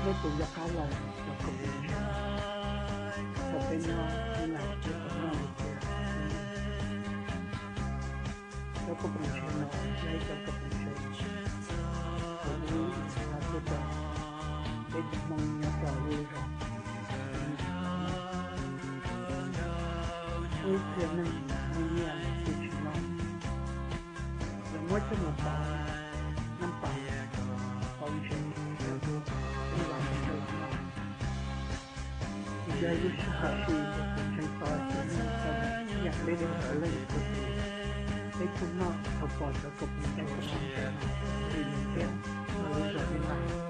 Neb puas nco qab los cov koom poom tsheb, thaum peb nyob Nyab Laj peb puas noj li cas? Cov koom poom tsheb no yog ib cov koom poom tsheb uas lub no tuaj rau peb cov Hmoob nyob rau lub zos muaj ib txhia neeg muaj nyiaj tiam sis tsis noj, lawv muab coj mus pauv nab pas, pauv ntses, ib los mus rau los noj. Yog ib lub sij hawm uas kuv ntseeg tau tias nej tau nyiam peb li puav leej txhua tus, peb kuj noj tau pom cov koom poom tsheb no, vim nws thiab lub zos Nyab Laj.